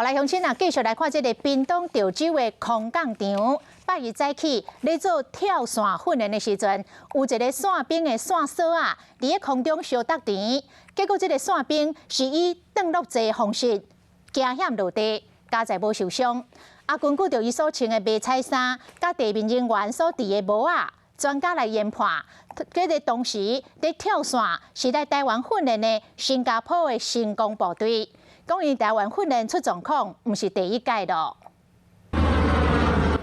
來，鄉親啊，繼續來看這个屏東潮州的空降場。拜一早起咧做跳傘訓練的時陣，有一个傘兵的傘索仔，佇咧空中相觸電，結果這个傘兵是以轉落坐方式驚險落地，佳哉無受傷。啊，根據著伊所穿的迷彩衫，佮地面人員所戴的帽仔，專家來研判，這个當時佇跳傘是來台灣訓練的新加坡的神功部隊。講𪜶台灣訓練出狀況，毋是第一屆囉。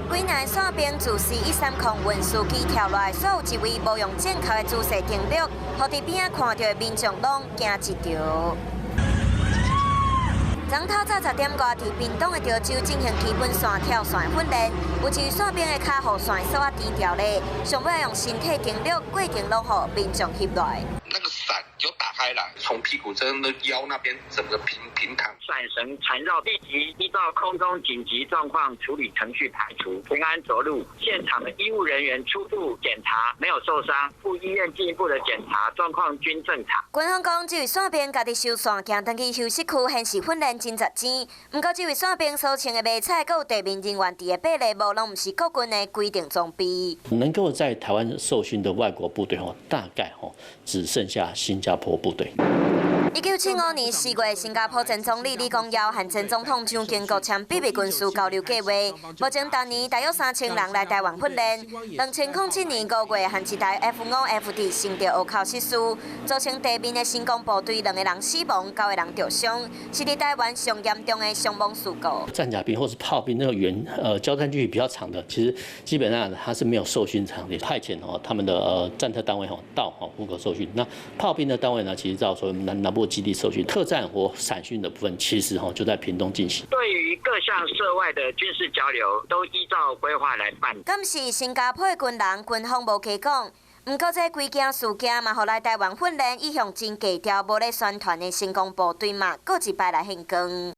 幾名傘兵自 C-130運輸機跳落來，煞有一位無用正確的姿勢停落，予佇邊仔看著的民眾攏驚一趒。昨透早10點外，佇屏東的潮州進行基本傘跳傘訓練，有一位傘兵的跤予傘索仔斷掉咧，上尾用身體停落，過程攏予民眾翕落來。那個傘就打開來，從屁股真的腰那邊整個平平躺。傘繩纏繞，立即依照空中緊急狀況處理程序排除，平安著陸。現場的醫務人員初步檢查沒有受傷，赴醫院進一步的檢查狀況均正常。軍方講，這位傘兵家己收傘，行轉去休息區，現時訓練真實錢。毋過，這位傘兵所穿的迷彩，閣有地面人員戴的貝雷帽，攏毋是國軍的規定裝備。能夠在台灣受訓的外國部隊，吼，大概吼只剩下新加坡部隊。1975年4月，新加坡前總理李光耀和前總統蔣經國簽秘密軍事交流計劃。目前逐年大約3000人來台灣訓練。2007年5月，和一台 F-5F 佇承德湖口失事，造成地面的神功部隊兩個人死亡，九個人著傷，是佇台灣上嚴重的傷亡事故。戰甲兵或是炮兵那個遠交戰距離比較長的，其實基本上他是沒有受訓場地，派遣哦他們的戰特單位吼到吼湖口受訓。那炮兵的單位呢，其實到說南部基地受訓，特戰或傘訓的部分，其實吼就在屏東進行。對於各項涉外的軍事交流，都依照規劃來辦。敢是新加坡的軍人，軍方無加講。毋過，這規件事件嘛，予來台灣訓練一向真低調、無咧宣傳的神功部隊嘛，閣一擺來現光。